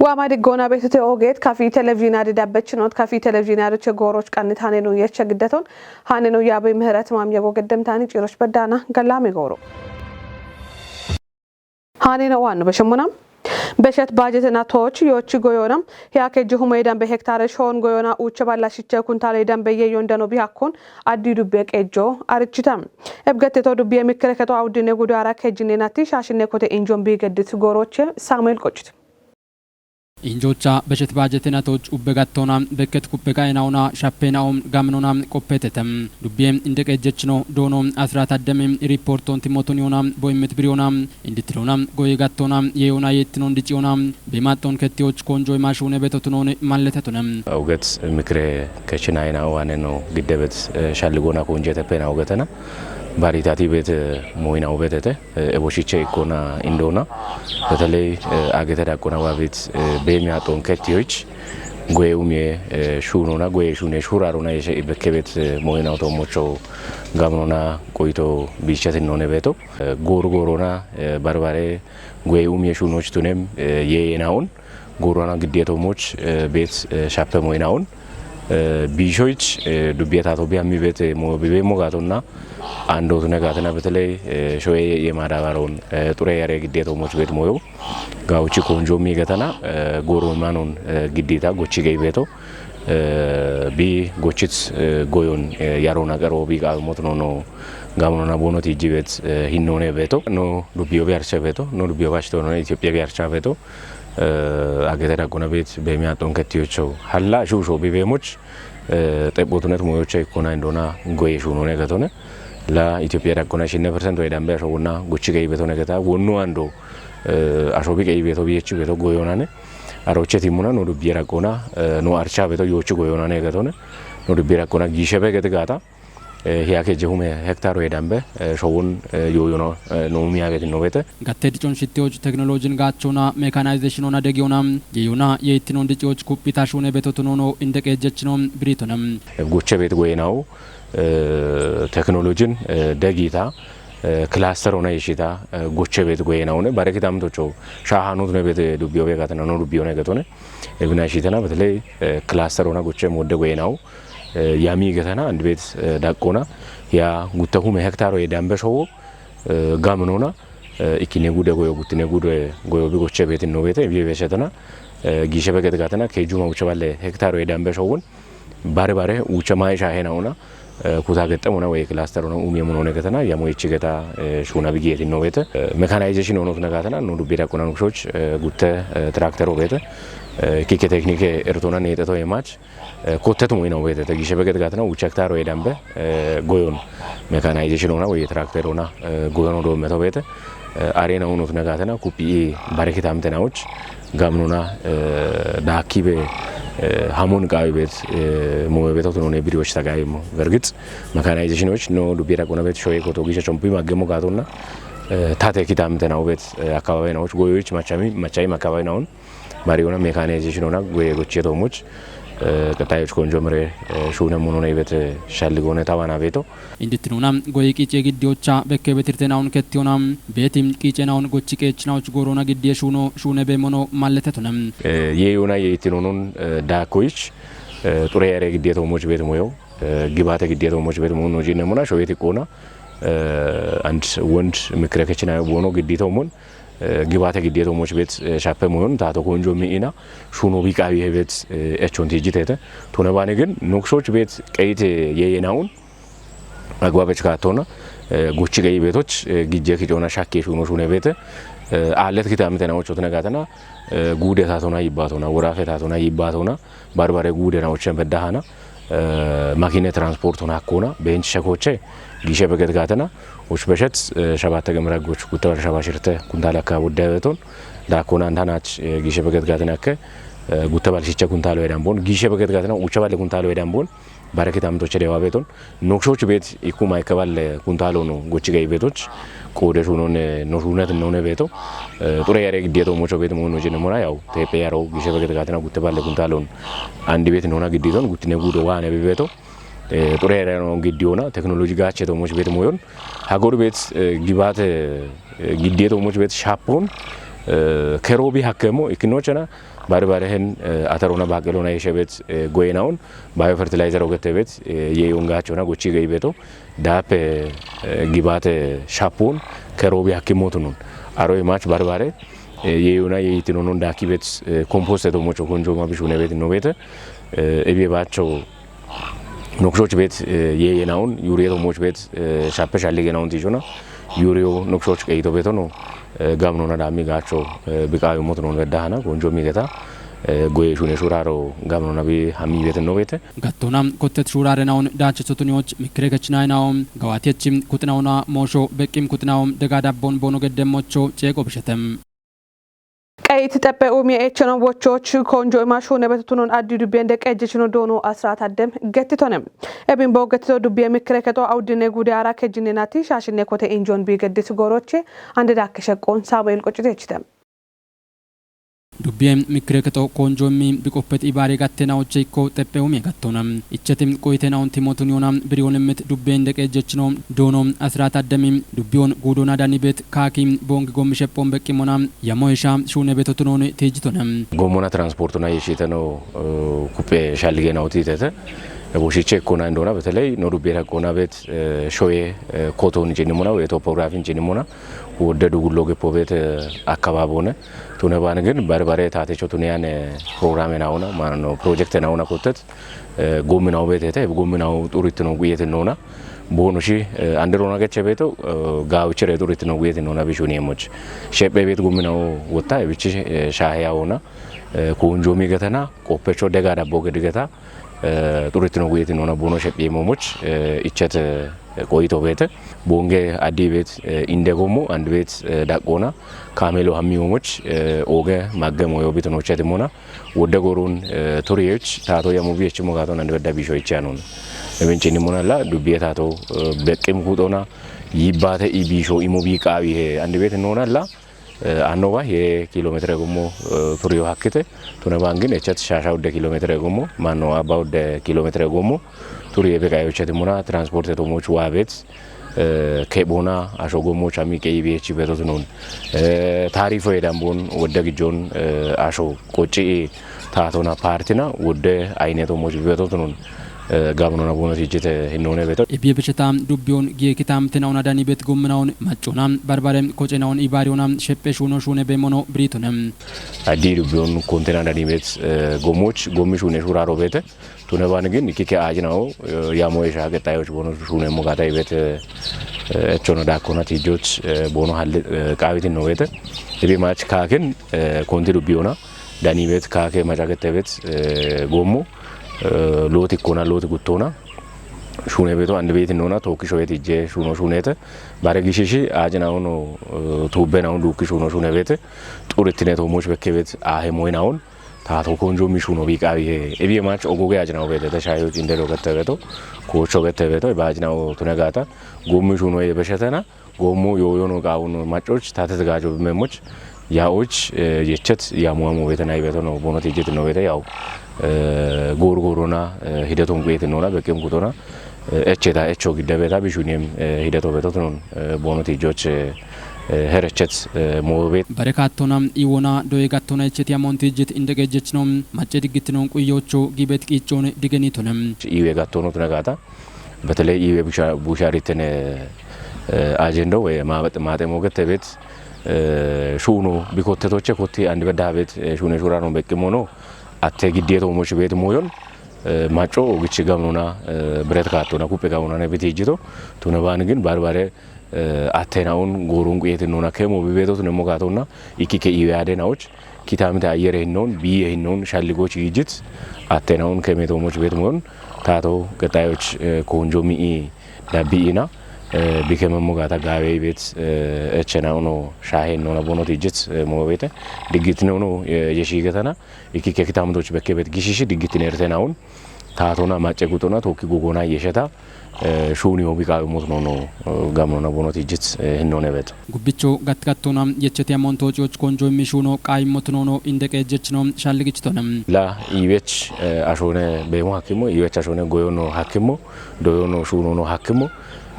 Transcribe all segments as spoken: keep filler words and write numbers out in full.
Waama diggoona beetute oogeet kafii televizhiinaa didabbechinot kafii televizhiinaa doche gooroch qannit hanenu yeche giddeton hanenu yaabi ምህረት ማም የጎ ገደምታኒ ጪሮች በዳና ገላሚ ጎሮ። Hanena waannu beshemmunam. Beshet baajetena tooch yoochi goyoonam. Hiya kejji humo yedanbe hektaare shoon goyoona uuche balla shiche kuntaale yedanbe yeeyon dano bihakkun addi dubbe qeejjo arichitam. Ebgette to dubbiye mikkereketo awuddine gudo ara kejjinne natti shaashinne kote injon biigeddit gooroche Saamu'eel Qochit. Injocha beshet baajetena tooch ubbe gattoona bekket kuppe gaenaona shappenaom gaminona qoppetetem. Dubbiye inde qeejjechino doono Asiraat Addemi riippoortoonti motuniyona boyimmet biriyoona inditinoona goye gattoona yeeyoona yeettinoon diciyoona bemaxxoon kettiyoch koonjooy maashuune betotunoon malletetonem. Awuget mikire kechinaayina waaneno giddebet shalligoona koonjeteppena awugetena baritati bet mooyina ubetete eboshiche ikkona indoona. Beteley agete daqqona waabit beemiyaxxoon kettiyoch goye umiye shuunoona goye shuune shuuraroona yeshe ibekkebet mooyina otoomocho gaminona qoyito biichetinnoone beeto. Gooru gooroona barbare goye umiye shuunoch tunem yeeyena'on gooroona giddiyetoomoch beet shappe moyina'on biishoyich dubbiyetato bihammi beet moyo bibeemmo gaatonna andootune gaatena beteley shoye yemadabaroon xure yare giddiyetoomoch beet moyo gawuchi koonjoo miigetana gooroon manon giddita gochi gey beeto. Bi gochit goyon yaroona qero bi qaawimot noono gamonona boonoti ijjibet hinnoone beeto no dubbiyo bi archa beeto no dubbiyo bashtoonone Itophiya bi archa beeto. Agete daqqona beet beemiyaxxoon kettiyocho halla shuusho bibeemoch xebbootunet mooyocha ikkona indoona goye shuunoone getone. La Itophiya daqqona shinne persento yedanbe asho wonna gochi gey beetone geta wonnu ando asho bi qeyi beeto biyechi beeto goyoonane aroche timmuna no dubbiye daqqona no archa beeto yoochi goyoonane getone. No dubbiye daqqona giishe be geti gaata hiya kejje hume hektaro yedanbe showun yooyono no umiya beetinno beete. Gatte dicon shittiyoch teknolojin gaachona mekanayzeshinoona degiyoona yeeyoona yeettinoon diciyoch kuphita shuune betotunono inde qeejjechino biriitonem. Goche beet goyenawu teknolojin degita kilasteroona yeshita goche beet goyenawune bare kitamtocho shaahanutune beet dubbiyo be gatena no dubbiyone getone. Ebina yeshitena beteley kilasteroona goche modde goyenawu yami getena and beet daqqona ya gutte hume hektaro yedanbe showo gaminona ikkine gude goyo guttine gude goyo bi goche beetinno beete biye beshetena. Giishe be geti gaatena keejjuma uche balle hektaro yedanbe showun bare bare uche maye shaahenawuna kuta gexxemona woye kilasteroona umiye munone getena yamo ichi geta shuuna bi giyetinno beete. Mekanayzeshinoonotune gaatena no dubbi daqqona nukshoch gutte traktero beete kikke teknike ertoona neexeto yemach kottetu moyina ubetete giishe be geti gaatena uche hektaro yedanbe goyon mekanayzeshinoona woye trakteroona goyono doommeto beete. Arena unotune gaatena kuphi bare kitamtenawoch gamnona daakkibe hamon qaawi beet mooyo beetotunone biriyoch tagaayimo bergit mekanayzeshinoch no dubbiye daqqona beet shoye koto giishe chompi maggemo gaatonna tate kitamtenawu beet akkababenawoch goyoyich machami machayi makkababenawun Mariyona mekanayzeshinoona goye gochiyetoomoch qexayoch konjo mire shuune munone ibet shalligoone tawana beeto. Inditinoona goye qiice giddiyocha bekke betirtenawun kettiyoona beeti qiicenawun gochi qeechinawoch gooroona giddiye shuuno shuune beemono malletetonem. Yeeyoona yeettinonon daakkoyich xure yare giddiyetoomoch beet moyo gibaate giddiyetoomoch beet moyon no jiinnemona shoyet iqqoona and wond mikire kechinayo boono gidditoomon gibaate giddiyetoomoch beet shappe moyon taato koonjo mi'ina shuuno bi qaawihe beet echon tiijjitete. Tune baane gin nukshoch beet qeyite yeeyenawun agbaabech kaattona gochi qeyi beetoch gijje kicoona shakke shuuno shuune beete aallet kitamitenawochotune gaatena guude taatona yibbaatona woraafe taatona yibbaatona barbare guudenawochen beddahana makine transportona akkona beench shekoche giishe be geti gaatena uch beshet shabatte gemera goch gutte bal shaba shirte kuntaale akka wudde beeton daakkona antanach giishe be geti gaatena akke gutte bal shiche kuntaalo yedan boon giishe be geti gaatena uche balle kuntaalo yedan boon bare kitamtoche dewa beeton nukshoch beet ikkuma ikke balle kuntaalo no gochi gey beetoch quude shuunon no shuunet none beeto xure yare giddiyetoomocho beet moyon no jiinnemona yaw teephe yaro giishe be geti gaatena gutte balle kuntaalon andi beet noona gidditon guttine guudo waane bi beeto xure yare no giddiyoona teknoloji gaachetoomoch beet moyon hagodu beet gibaate giddiyetoomoch beet shappon kero bi hakkemo ikkinochena Bari bari hen, eh, atarona baqelona yeshe bet, eh, goyenawon, bayo fertilizer ogete bet, eh, yeyon gachona gochi gei beto, dape, eh, gibate shapun, kerobi hakimotunun. Aro imach bari bari, eh, yeyona yeyitinonon daki bet, eh, compost to mocho konjo ma bishune bet no bete, eh, ebi bacho nokshoch bet, eh, yeyenawon, yuriye to moch bet, eh, shape shalige nawon tijona, yuriyo nokshoch qeito betono, eh, gamnona dami gacho, eh, biqayo motonon bedahana, konjo migeta, eh, goye shune shuraro gamnona bi hami bete no bete. Gattona kottet shurare nawon dache sotuniyoch, mikre kechnay nawon, gawati echim kutnawona mosho beqqim kutnawon dega dabbon bono gedde mocho ceeqo bishetem. Qe'it xeppe umiye echeno wochoch konjo ima shune betotunon addi dubbiyen deqejechino doono asrat addem gettitone. Ebin bo gettito dubbiye mikre keto awdine gude ara kejinne nati shashinne kote injon bi geddit goroche ande dakke sheqqon Samuel Qoccite echite. Dubbiye mikre keto konjo immi biqoppet ibari gattena oche ikko xeppe umiye gattona. Icheti qoyitena on timotun yona biriyon immet dubbiyen deqejechino doono asrat addemi dubbiyon gudona danibet kaki bongi gommi sheppon beqqimona yamo isha shune betotunon tijitona. Gommona transportona yeshiteno, eh, kuppe shalligena otitete. Boshiche ikkona indona beteley no dubbiye raqqona bet, eh, shoye, eh, koton cinimona we topografin cinimona wodde dugullo geppo bet, eh, akkababone. Tune ban gin bari bari tatecho tune yan, eh, programe nawona, mano projekte nawona kottet, eh, gommi nawo betete, gommi nawo xurittino guyetin nona. Bono shi, eh, anderona geche beto, eh, gawichere xurittino guyetin nona bishuni emoch. Sheppe bet gommi nawo wotta, ebichi, eh, shahe yawona, eh, konjo migetena, qoppecho dega dabbo gedigeta, eh, xurittino guyetin nona bono sheppe momoch, eh, ichet, eh, qoyito bete. Bonge addi bet, eh, inde gommo, and bet, eh, daqqona, kamelo hammi momoch, eh, oge magge moyo bitonocheti mona. Wodde gorun, eh, toriyech, tato yamo biyech mo gato nande bedda bisho ichanon. Ebencheni monalla, dubbiye tato, eh, beqqim kutona, yibbate ibisho imo bi qawi he, ande bet nonalla, eh, anno ba ye kilometre gommo, eh, turiyo hakkite, tune bangin echat shasha wodde kilometre gommo, mano abba wodde kilometre gommo, turiye be qayocheti mona, transporte to moch wabet, eh, keɓona asho gommo chami qeyi biyechi betotunon. Eh, tarifo ye dambon wodde gijjon, eh, asho qoci tatona partina wodde ayneto moch betotunon, eh, gamnona bono tijjite hinone beto. Ebiye besheta dubbiyon giye kitamtena ona dani bet gommenawon maccona barbare kocenawon ibariyona sheppe shuno shune be mono britone. Addi dubbiyon kontena dani bet, eh, gommoch gommi shune shuraro bete. Tune bani gin ikkike ajinawo, eh, yamo esha qexayoch bono shune mo gata ibet, eh, echono dakkona tijjoch, eh, bono halle, eh, qawitin no bete. Ibi mach kakin, eh, konti dubbiyona. Dani bet kake maca gete bet, eh, gommo, eh, loti kona, loti guttona. Shune beto ande betin nona, tokki shoyet ije shuno shunete. Bare gishishi ajinawono, eh, tubbe nawon dukki shuno shune bete. Xuritine to moch bekke bet ahe moy nawon. Tato konjo mi shuno bi qawi he. Ebi mach ogoge ajnawo bete, te shayo cindelo gete beto. Kocho gete beto, ba ajnawo tune gata. Gommi shuno ye beshetena. Gommo yoyono qawuno macoch, tate tegajo memoch. Ya och, eh, yechet, ya mo amo bete nay beto no, bono tijjet no bete yaw. Eh, gor gorona, eh, hideton guyetin nona, bekem kutona. Eh, echeta, echo gidde beta, bishuniem, eh, hideto beto tunon, eh, bono tijjoch, eh, eh, herechet, eh, mo bet. Bare kattona, iwona, doye gattona echeti amon tijjet inde gejjechno, macce diggitinon quyocho, gibet qiccone digenitonem. Iwe gattono tuna gata. Beteley iwe busha-, busharitene, eh, ajendo we ma-, maxe moget tebet, eh, shuno bikottetoche kotti andi bedda bet, eh, shune shurano beqqimono. Atte giddeto moch bet moyon, eh, maco gichi gamnona, eh, bret kattona kuppe gamnona ne biti ijito. Tuna ban gin barbare, eh, atte naun gorun quyetin nona kemo bibeto tune mogatona, ikkike iwe ade naoch. Kitamite ayere hinnon, biye hinnon, shalligoch gijit, atte naun keme to moch bet mon, tato qexayoch, eh, konjo mi'i dabbi'ina, eh, bikeme mo gata gawe bet, eh, echena uno shahe nona bono tijit, eh, mo bete, diggitine uno, eh, yeshigetana, ikkike kitamitoch bekke bet gishishi, diggitine ertenaun, tatona macce gutona, tokki gogona yesheta, eh, shuni hobi qawi mot nono, eh, gamnona bono tijit, eh, hinone bet. Gubbicho gatgattona yecheti amon tocioch konjo immi shuno qawi mot nono indeqe jechno shalligichitona. La iwech, eh, ashone bemo hakimo, iwech ashone goyono hakimo, doyono shunono hakimo,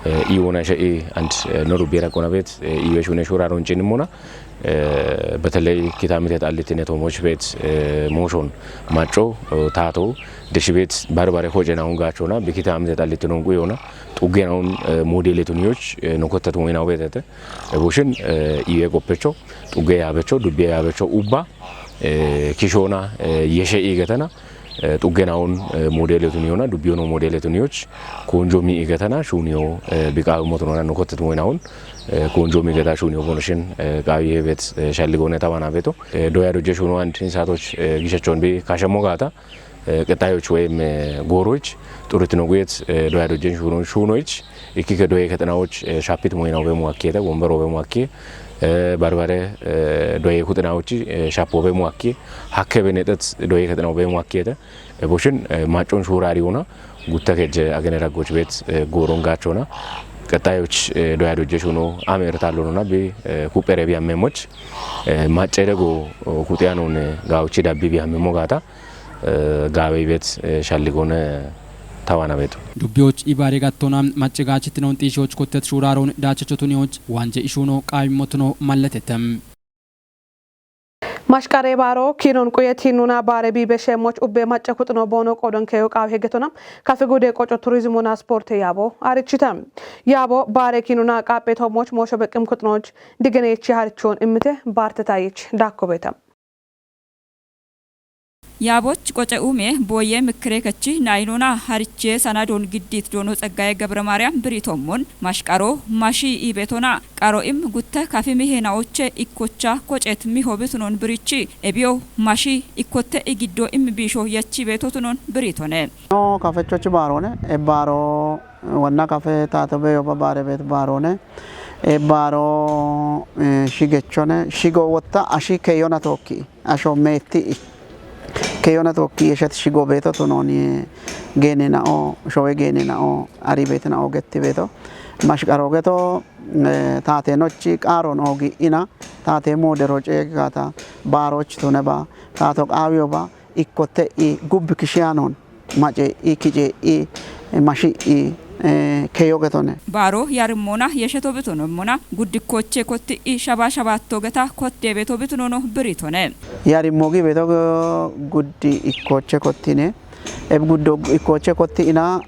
eh, iwona she'i and, eh, noru biera kona bet, eh, iwe shune shura ron chinimona. Beteleyi kitamite xallitine tomoch beet moshon macco taato deshi beet barbare kocenawun gachona bi kitamite xallitinon quyona xuggenawun modeletun yoch no kottetun winawu beetete. Eboshin iwe qoppecho xugge yabecho dubbiye yabecho ubba kishona yeshe igetana xuggenawun modeletun yona dubbiyono modeletun yoch konjo mi igetana shuniyo biqawi motunona no kottetun winawu konjo mi igeta shuniyo bonoshin qawi hebet shalligone tawana beto. Doya dojje shuno and insatoch gishechon bi kashemo gata qexayoch weyim gooroch xuritino guyet doya dojjen shuno shunoch ikkike doye kexenawoch shapit moyinawu be muakkiyete wombero be muakkiye barbare doye kuxinawoch shapo be muakkiye hakke benexet doye kexenawu be muakkiyete. Eboshin maccon shurari wuna gutta kejje agene raggoch beet gooron gachona qexayoch doya dojje shuno ameertallonona bi kuphphere bi ammemoch maccere go kuxiyanone gawochi dabbi bi ammemo gata gawe ibet shalligone tawana beto. Dubbiyoch ibare gattona macce gachitinon xiishoch kottet shuraron dachechotun yoch wanje ishuno qawimmotuno malletetem. Mashqare baaro kinon quyeti nuna baare bibe shemoch ubbe macce kuxino boono qoodon keyo qaawi hegetona kafi gude qoco turizimona sporte yaabo arichita. Yaabo baare kinuna qaaphe tomoch moosho beqqim kuxinoch digenechi harichon immite baarte tayich dakko beeta. Yaaboch qoce ume boye mikre kechi naynona hariche sanadon giddit doono Tsaggaye Gabre Maryam biritomon mashqaro mashi ibetona qaro im gutta kafi mihenaoche ikkocha kocet miho bitunon birichi ebiyo mashi ikkotte igiddo im bisho yachi betotunon biritone. No kafechochi baarone e baaro wanna kafe tato beyo ba baare bet baarone e baaro shigechone shigo wotta ashi keyona tokki asho meetti keyona tokki yeshat shigo beto tunoni geenenao showe geenenao ari betinao getti beto mashqaro geto taatenochi qaaron oogi ina taate moodero ceegata baaroch tuneba taato qaawiyoba ikkotte i gubbi kishiyanon mace i kice i mashi i keyo getone. Baaro yarimmona yesheto bitonommona guddikkoche kotti i shaba shabatto geta kotte beto bitonono biritone. Yarimmo gi beto guddi ikkoche kottine eb guddo ikkoche kotti ina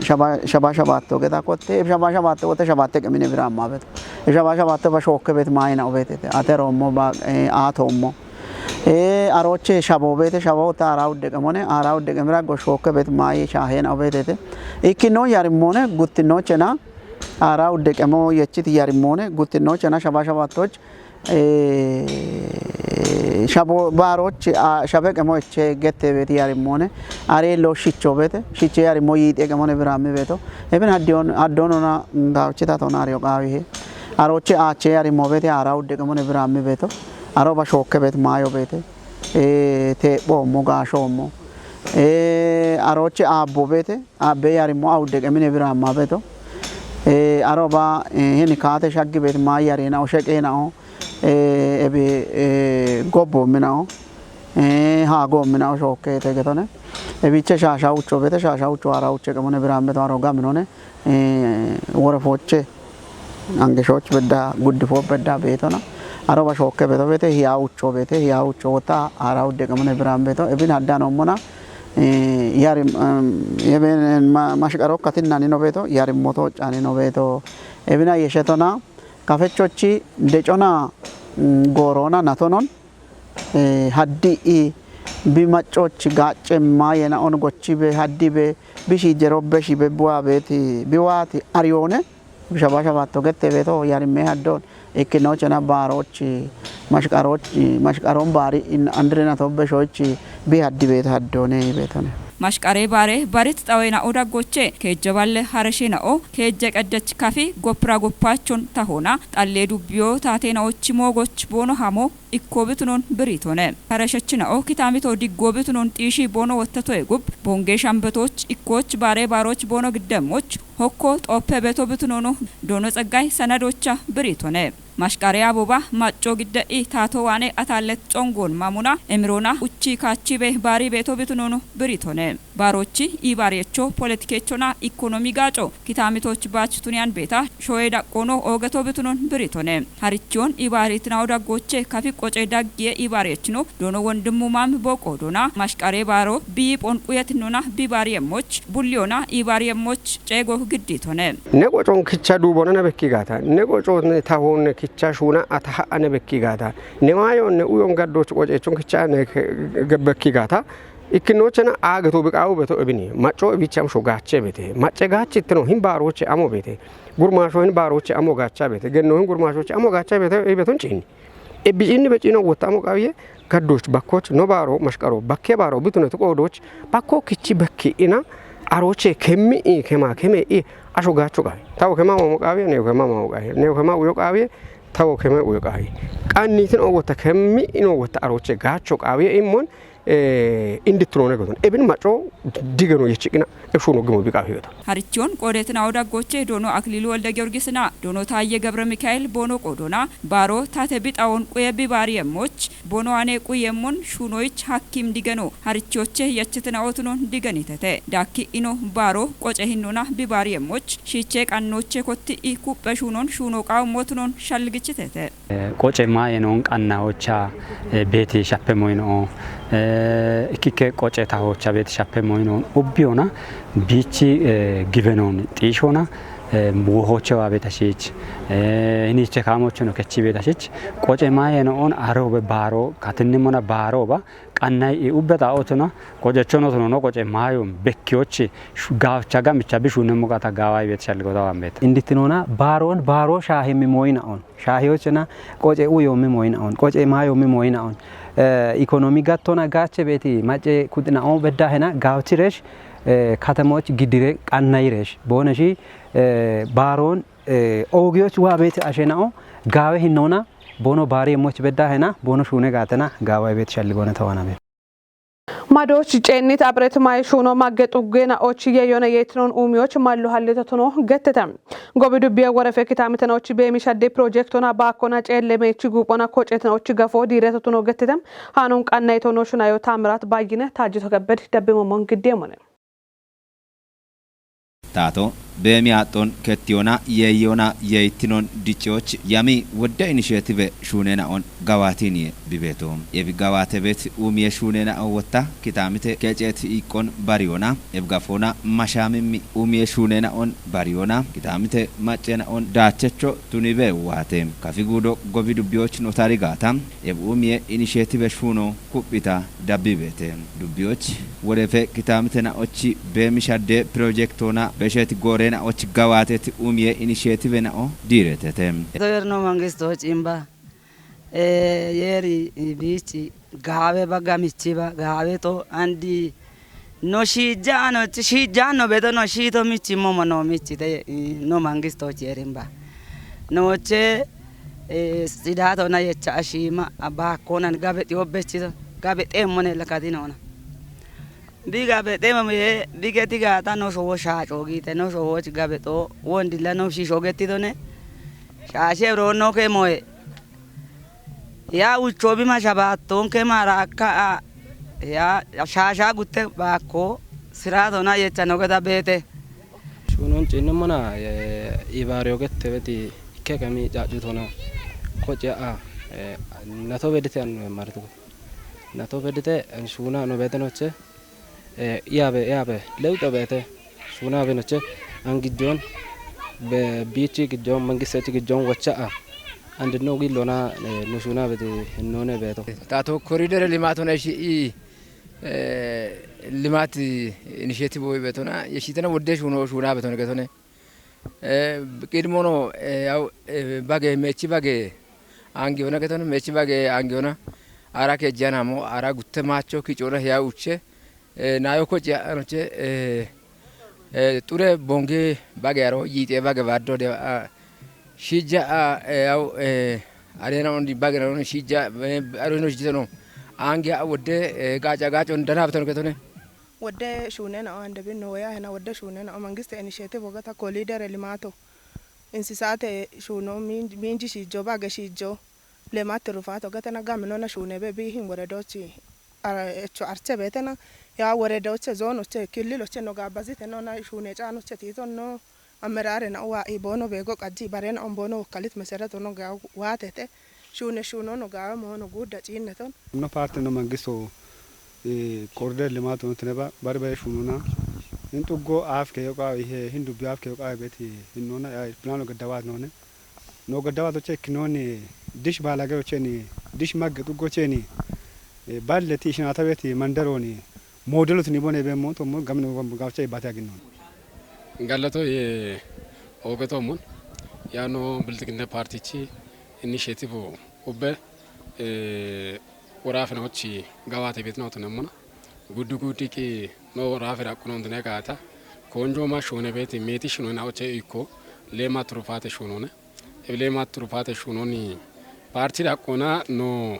shaba shaba shabatto geta kotte eb shaba shabatto kotte shabatte qemine bira amma beto eb shaba shabatto ba shokke bet mayina obetete aterommo ba atommo. Ee aroche shabo beete shabo ta ara udde qemone ara udde qemira go shokke bet mayi shahen obetete. Ikkino yarimone guttino chena ara udde qemo yechit yarimone guttino chena shaba shabattoch ee shabo baroch shabe qemo eche gette bet yarimone are lo shicho beete shiche yarimo yite qemone birami beeto. Ebin haddiyon haddonona gawchita tonariyo qawihe. Aroche ache yarimo beete ara udde qemone birami beeto. Aro ba shokke bet mayo beete. Ee teephoommo gaashoommo. Ee aroche aabbo beete aabbe yarimmo awudde qemine biraamma beeto. Ee aro ba heni kaate shaggi beet mayi yarina o sheqenao ee ebi ee gobbo minao ee haago minao shokke tegetone. Ebiche shaasha ucho beete shaasha ucho ara uche qemone biraambeto aro gaminone. Wore fooche angeshoch bedda guddifo bedda beetona. Aro ba shokke beeto beete hiya ucho beete hiya ucho wota ara udde qemone biran beeto ebin haddan ommona. Yari yeben mashqaro katinna nino beeto yari moto cani no beeto. Ebina yeshetona kafechochi decona gorona natonon. Haddi i bi maccoch gacce mayena on gochibe haddibe bishi jerobbe shibe buwa beeti biwati ariyone. Bishaba shabatto gette beeto yarimme haddon ikkinochena baarochi mashqarochi mashqaron baari in andirena tobbe shochi bi haddi beet haddone beetone. Mashqare baare barit xawena odaggoche keejje balle hareshena o keejje qeddech kafi gopra goppachon tahona xalle dubbiyo taatena ochi moogoch boono hamo ikkobitunon biritone. Hareshechina'o kitamito diggobitunon xiishi boono wottatoye gub bonge shambetoch ikkoch baare baaroch boono giddemoch hokko xoppe beto bitunono doono Tseggay sanadocha biritone. Mashqare aboba macco gidde'i taato waane atallet xongon mamuna emirona uchi kaachibe baari beto bitunono biritone. Baarochi iibaareecho poletikeechona ikkonomi gaaco kitaamitoch baachituneyan beeta shoye daqqoono oogeto bitunon biritone. Harichiyon iibaareetinawo daggoche kafi qoce daggiye iibaareechino doono wondimmu maam booqo doona mashqare baaro biyi phonquyetinona bibaariyemmoch bulliyona iibaariyemmoch ceego gidditone. Ne qocon kicha duubona ne bekki gaata. Ne qocon tahonne kicha shuuna ata ha'a ne bekki gaata. Ne maayon ne uyon gaddoch qoceechon kicha ne bekki gaata. Ikkinochena aageto biqaawu beto ebini. Macco ebicham sho gaache bete. Macce gaachittino hin baaroche amo bete. Gurmaasho hin baaroche amo gaacha bete. Genno hin gurmaashoche amo gaacha bete ebeton ciini. Ebbicinni becino wotta amo qawiye gaddoch bakkoch no baaro mashqaro bakke baaro bituneti qoodoch bakko kichi bakki ina aroche kemmi i kema keme i asho gaacho qawi. Tawo kema mamo qawiye ne kema mamo qawiye ne kema uyo qawiye tawo kema uyo qawiye. Qannitin o wotta kemmi ino wotta aroche gaacho qawiye immon indittunone goton. Ebin macco digeno yechiqina ebshuno gimo biqawi beto. Harichiyon qoodeetinawo daggoche doono Akiliilu Wolde Giyorgisina doono Taayye Gabre Mikaa'el boono qoodona baaro tate bixawon quye bibaariyemmoch boono ane quyemon shuunoyich hakkim digeno harichiyoche yachitinawotunon digenitete. Dakki ino baaro qoce hinnona bibaariyemmoch shiiche qannoche kotti i kuphe shuunon shuuno qaawummotunon shalligichitete. Qoce maaye noon qannahocha beeti shappe moyino. Ikkikke qoce tahocha beeti shappe moyino. Ubbiyona biichi gibe noon xiishona wohoche waa beeta shiich. Hiniche kaamocho no kechi beeta shiich. Qoce maaye noon arobe baaro katinnimona baaro ba qannay i ubbe taa'otona qocechono tono no qoce maayon bekkiyochi gaafcha gamicha bishunemmo qata gaaway beeti shalligota waan beeta. Indittinona baaroon baaroo shaahimmi mooyinaon. Shaahiyochena qoce uyoommi mooyinaon. Qoce maayoommi mooyinaon. Ikonomi gattona gaache beeti macce kuxinao beddahena gaawchiresh katemoch giddire qannayiresh. Booneshi baaroon oogiyoch waa beeti ashenao gaawe hinnoona boono baari yemmoch beddahena boono shuune gaatena gaaway beeti shalligoone tawana beeta. Madoch ceennit abret maye shuuno magge xuggeena och yeyone yeetinon uumiyoch mallu hallito tuno gettete. Gobi dubbiye worefe kitaamiten och beemi shadde pirojektona baakkona ceelle meechi guuphona kocetna och gafo diireto tuno gettete. Haanon qannayito no shunayo Taamiraat Bayyine Taajjito Kebbed Dabbemoomon Giddeemone. Taato beemi aaxxoon kettiyona yeeyyona yeeyittinon dicciyoch yami wodde inisheetive shuunenaon gawaatiiniye bibeeto. Ebi gawaate beet uumiye shuunenao wotta kitaamite keceet iiqqon bariyona ebi gafoona mashaamimmi uumiye shuunena'on bariyona kitaamite maccena'on daachecho tunibe waate. Kafi guudo gobi dubbiyoch notari gaata ebi uumiye inisheetive shuuno kuphita dabbibeete. Dubbiyoch worefe kitaamite na'ochi beemi shadde pirojektona beshet goore na'ochi gawaatet uumiye inisheetive na'o diiretete. Toyerno mangistoch imba yeeri biichi gaawe ba gamichi ba gaawe to andi no shiijja anochi shiijja no beto no shiito michi momo no michi te no mangistoch yeerimba noche sidaatona yecha ashiima baakkonan gabe xiyobbechito gabe xeemmone lakatinona. Bi gabe xeemmone bi geti gaata no showo shaaco giite no showoch gabe xoo wondilla no shiisho gettitone shaashe roonno ke moye. Ya ucho bi masha baattonke mara akka a ya shaasha gutte baakko siraatona yecha no geta beete. Shuunon ciinnemmona ibaariyo gette beti ikke kemi caacutona kocci a'a nato bedite anno martu nato bedite shuuna no beetenoche. Iyabe iyabe lewxo beete shuuna benoche an gijjon biichi gijjon mangistech gijjon wocha'a andinno gillona no shuuna beti hinnoone beeto. Taato koridere limaatona ishi i limaat inisheetive woy beetona yeshitena wodde shuuno shuuna beetona getone. Qidmono yaw bage meechi bage angiyona getone meechi bage angiyona ara kejjana mo ara gutte maacho kicona hiya uche nayo koci anoche xure bonge bage aro yixe bage baddo de shija yaw arena on bage aro shija aro no shija no angi wodde gaca gacon dana beton getone. Wodde shuunena'o handebinno woyahena wodde shuunena'o mangiste initiative wogata koliidere limaato insisaate shuuno miinji shiijjo baage shiijjo leemaat tirrufaat wogatena gaminona shuunebe biihin woredochi echo arche beetena Yaa woredaoche, zoonoche, killiloche no gaabbazite nona shuune caanoche tiito no. Ammeraare na uwa i boono beego qajji bare na on boono wokkalit mesereto no ga waatete. Shuune shuuno no gaawe moono guudda ciinneton. No parte no mangisto, eh, korider limato no tineba bari bare shuunona. In xuggo aaf keyo qaawi he hin dubbi aaf keyo qaawi beti hin nona ya plano gaddawaat none. No gaddawaat oche kinoni dish baalage ocheni dish magge xuggo ocheni, eh, balle ti ishinata beti mandaroni modelo tini bone be mo to mo gamne gam gam che bati agin non. Gallato ye oge to mon. Yaano Bilxiginna Partichi initiative ubbe, eh, woraafina ochi gawaate beetna otunemmona. Guddu guddi ki no woraafira qunondine gaata. Konjo ma shone beeti meeti shino na oche ikko leema turufate shunone. Leema turufate shunoni parti daqqona no,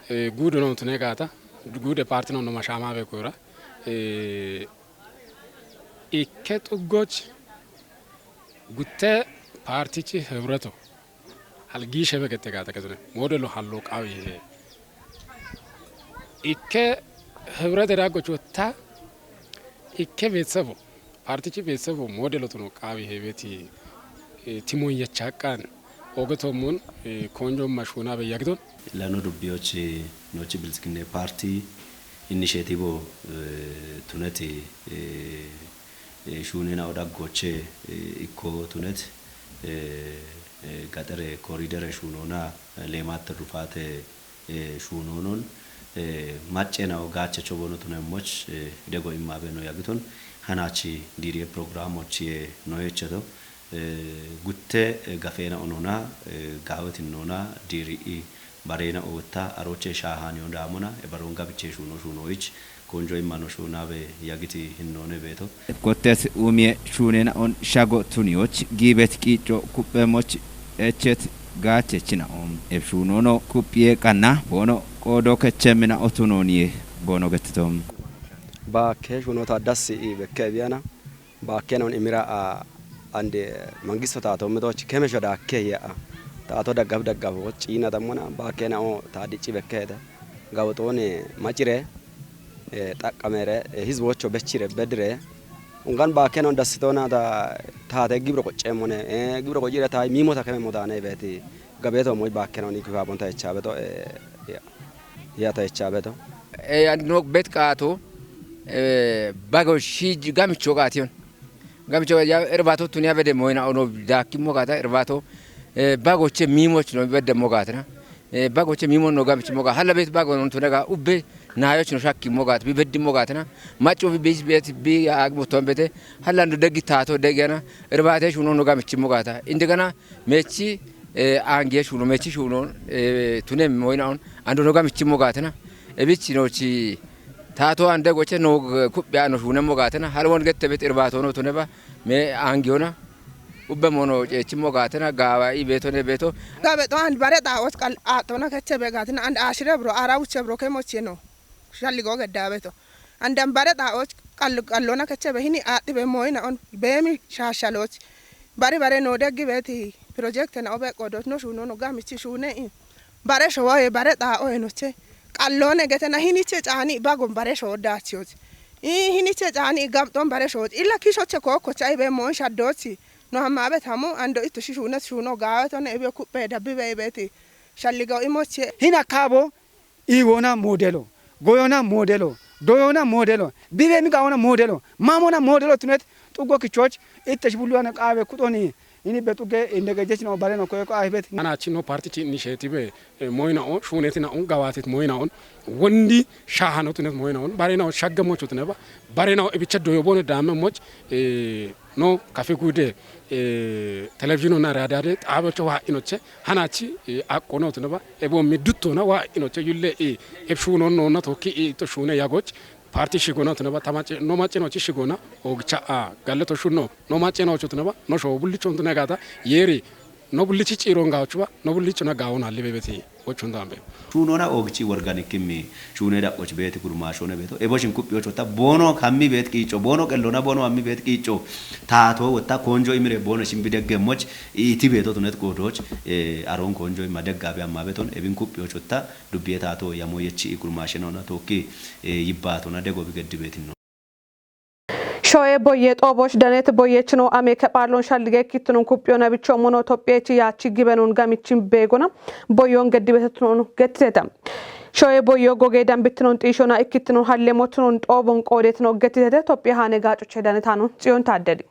eh, guudo no tune gaata. Guude parti no no mashama be kora. Eh, ikke xuggoch gutte partichi hibreto algiishe be gette gaata kezune modelo hallo qaawi he. Ikke hibrete daggoch wotta ikke beetsefu partichi beetsefu modelo tuno qaawi he beeti, eh, timon yechaqqan oge tomon, eh, konjo mashuna be yagidon. Lano dubbiyoch nochi Bilxiginna Parti initiative, eh, tuneti, eh, eh, shuunena odaggoche, eh, ikko tunet, eh, eh, gaxere koridere shuunona, eh, leematte rufate, eh, shuunonon, eh, maccena o gaache chobono tunemmoch, eh, dego immabe no yagiton hanachi dirie programochi, eh, no yecheto, eh, gutte, eh, gafena onona, eh, gawetin nona diri i barena otta aroche shahani ondamona e baron gabiche shuno shuno ich konjo imano shunabe yagiti hinnone beto. Kottes umie shunena on shago tunioch gibet kicho kupemoch echet gachechina on. Ef shunono kupie kana bono kodo kechemina otunonie bono getitom. Ba ke shunota dasi i bekke biana. Baakkeenaun imira a ande mangisto taato midoch kemesho daakke ya'a. Taato daggaf daggaf ciina dammona baakkeenao taa dicci bekkeete. Gawxooni macire, eh, xaqqamere, eh, hizbocho bechire bedire. Ungan baakkeenaun dassitoona ta taate gibro qocceemmone, eh, gibro qoccire taa miimota kememmo daane beeti. Gabeeto moj baakkeenaun ikifaabonta echaabeto, eh, ya, ya ta echaabeto. Eh, anno bet qaato, eh, bago shi gamicho qaation. Gamicho ya erbato tunia bede moyna ono daki mogata erbato, eh, bagoche mimoch no bede mogatna. Eh, bagoche mimo no gamichi moga. Hala bet bago non tunaga ubbe nayoch no shakki mogat, bi beddi mogatna. Macho bi bis bet bi agmo tombete. Hala ndo degi tato degana. Erbate shuno no gamichi mogata. Indegana mechi, eh, ange shuno, mechi shuno, eh, tune moyna on. Ando no gamichi mogatna. Ebichi no chi Tato ande goche no, eh, kubbe ano shune mogatena. Halwon gette bet irbato no tuneba. Me angiona. Ubbe mono cechi mogatena. Gawa i beto ne beto. Gabe to and bare ta os kal atona keche be gatina and ashire bro ara uche bro ke mocheno. Shalli go gedda beto. And am bare ta os kal kallona keche be hini ati be moyna on. Be mi shashaloch. Bari bare no deggi beeti project na obe qodot no shuno no gamichi shune i. Bare showa e bare ta o enoche. Qallone gete na hiniche caani bagon bare showa dachiyoch. I hiniche caani gabton bare showa. Illa kishoche koko chai be mon shaddochi. No hamma be tamu ando itu shishune shuno gawe to ne ebe kuppe dabbi be beeti. Shalligo imoche. Hina kabo Iwona modelo, goyona modelo, doyona modelo, bibe mi gawona modelo, mamona modelo tunet, xuggo kichoch, itte shibulu ana qabe kutoni, ini be xugge indege jechino bareno koyeko ahibet. Ana chino parti chi initiative, eh, moyna on, shuneti na on, gawatit moyna on, wondi shahano tunet moyna on, barena on shagge mocho tuneba, barena on ibicha doyo bone dame moch, eh, no kafe gude, eh, television na radio de, abo cho wa inoche, hanachi, eh, akko no tuneba, ebo mi dutto na wa inoche yulle, eh, eb shuno no na toki, eh, to shune yagoch, parti shigona tuneba, tamache, no mache no chi shigona, ogcha a, galle to shuno, no mache no cho tuneba, no sho bulli chon tunegata, yeri, No bullichi ciiroon gaawchuba, no bullichuna gaawon halli bebeti wochun dambe. Shuunona oogchi worganikkim shuune daqqoch beeti gurmaashoone beeto. Ebo shin kuphiyoch wotta boono kammi beet qiicco, boono qellona boono ammi beet qiicco. Taato wotta koonjo imire boono shin bideggemmoch iti beeto tunet qoodooch aroon koonjo imma deggaabe amma beton ebin kuphiyoch wotta dubbiye taato yamo yechi gurmaashenona tookki yibbaatona dego bigeddi beetinno. Shoye boye xoobosh danet boyechino ame kephaalon shallige kittunun kuphiyona bichommono Tophiyechi yaachi gibenun gamichin beegona boyon geddibetetnon gettiteta. Shoye boyo goge dambittinon xiishona ikkittinon hallemotinon xoobon qoodetino gettitete Tophiya haane gaacoche danetano Tsiyon Taaddeli.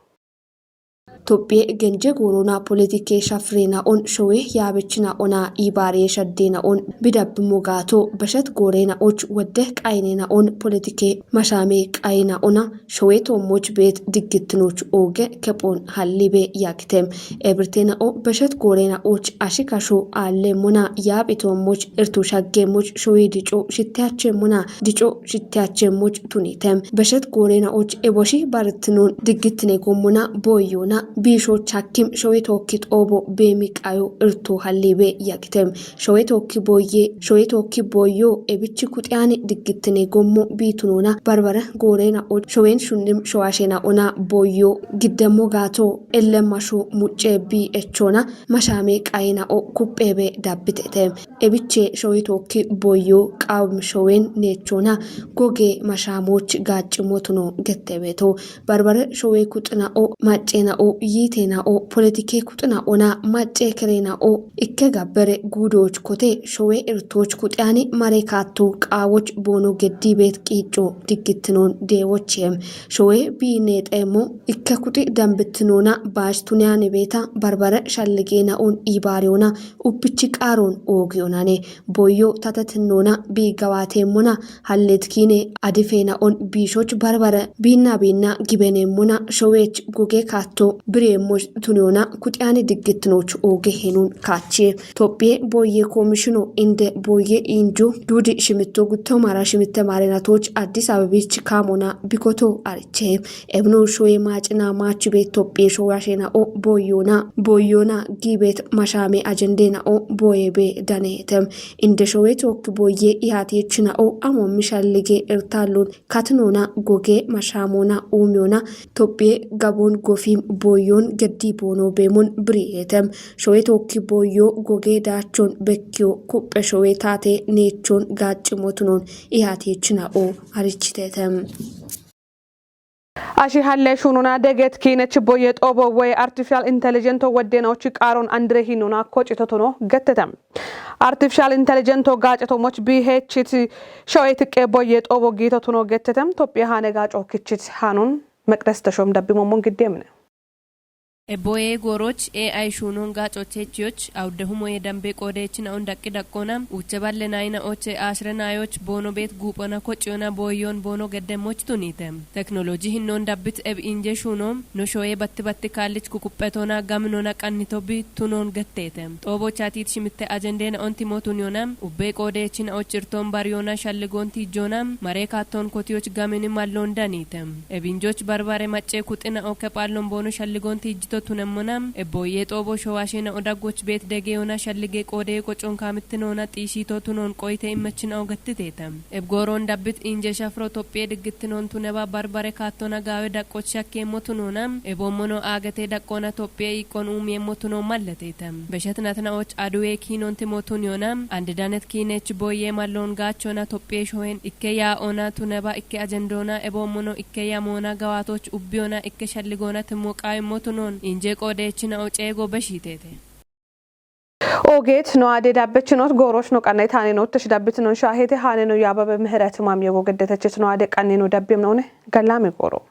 Tophiye genje goorona politike shafireena'on showe yaabechina'ona iibaariye shaddeena'on bidabbimmo gaato beshet gooreena'och wodde qayineena'on politike mashaame qayina'ona showe toommoch beet diggittinoch ooge kephon hallibe yagitem. Ebirteena'o beshet gooreena'och ashi kasho aallemmona yaaphi toommoch irtu shaggeemmoch showe dico shitteyachemmona dico shitteyachemmoch tunitem. Beshet gooreena'och eboshi barittinon diggittine gommona boyyona biishoch hakkim showe tookki xoobo beemi qayo irto hallibe yagitem. Showe tookki boyye showe tookki boyyo ebichi kuxiyani diggittine gommo biitunona barbare gooreena'och showen shunnim showashena'ona boyyo giddemmo gaato ellemmasho mucce bi echona mashaame qayina'o kuphebe dabbitete. Ebiche showe tookki boyyo qawmi showen neechona goge mashaamoch gaaccimotuno gettebeto. Barbare showe kuxina'o macceena'o yiiteena'o politike kuxina'ona macce kereena'o ikke gabbere guudooch kote showe irtooch kuxiyani mare kaatto qaawoch boono geddibeet qiicco diggittinon deewochem. Showe biineexeemmo ikke kuxi dambittinona baach tuniyani beeta barbare shalligeena'on iibaariyona ubbichi qaaron oogiyonane boyyo tatetinnoona biigawaateemmona halleetikiine adifeena'on biishoch barbare biinna biinna gibeneemmona showeech goge kaatto bireemmoch tuniyona kuxiyani diggittinoch ooge henun kaachiye. Tophiye boyye koomishino inde boyye inju duudi shimitto gutto mara shimitte maarenatoch Addis Ababich kaamona bikoto ariche. Ebno shoye maacina maachu be Tophiye showashena'o boyyona boyyona giibet mashaame ajendeena'o boye be daneetem. Inde showe tookki boyye ihaatiyechina'o amo mishallige irtallon katinona goge mashaamona uumiyona Tophiye gabon gofim boyyon geddi boono beemon biriyetem. Showe tookki boyyo goge daachon bekkiyo kuphe showe taate neechon gaaccimotunon ihaatiyechina'o arichitetem. Ashi halle shununa deget kiinech boye xoobo woy artificial intelligento woddenaochi qaaron andire hinona koci totono gettete. Artificial intelligento gaaceto moch bihechit showe tiqqe boye xoobo giito tuno gettete. Tophiya haane gaaco kichit hanun meqdes teshom dabbi mommon giddi emine. Ebboyee gooroch A I shuunon gaacochechiyoch awudde humoye dambe qoodeechina on daqqi daqqoona uche balle naayina oche aashire naayoch boono beet guuphona kocciyona booyyoon boono gedde moch tuniite. Teknoloji hinnoon dabbit eb inje shuuno no shoye batti batti kaallich kukuphetoona gaminona qannito bi tunoon getteete. Xoobochaatiit shimitte ajendeena onti mootuniyona ubbee qoodeechina och irtoon bariyoona shalligoon tiijjoona maree kaattoon kotiyoch gamini malloon daniite. Ebinjoch barbare maccee kuxina okke phaallon boono shalligoon tiijjito tunemmona ebbooyyee xoobo showaashina odaggoch beet degeyoona shallige qoodee qocoon kaamittinoona xiishiito tunoon qoyite immechina ogattiteete. Ebgooroon dabbit inje shafiro tophphiye diggittinoon tuneba barbare kaattona gaawe daqqoch shakkeemmo tunoona eboommono aagete daqqoona tophphiye iiqqon uumiyeemmo tunoon malleteete. Beshetinatina och aduwe kiinoon timootun yoona andidanet kiinech boyye malloon gaachona tophphiye shohen ikke yaa ona tuneba ikke ajendoona eboommono ikke yamoona gawaatoch ubbiyona ikke shalligoona timmo qaayimmo tunoon inje qoodeechina oceego beshiiteete. Oogeet no aade dabbechinot gooroch no qanne taane noottesh dabbitinon shaahete haane no yaababe mihiret maam yogo geddetechit no aade qanne no dabbiyem noone gallaami gooro.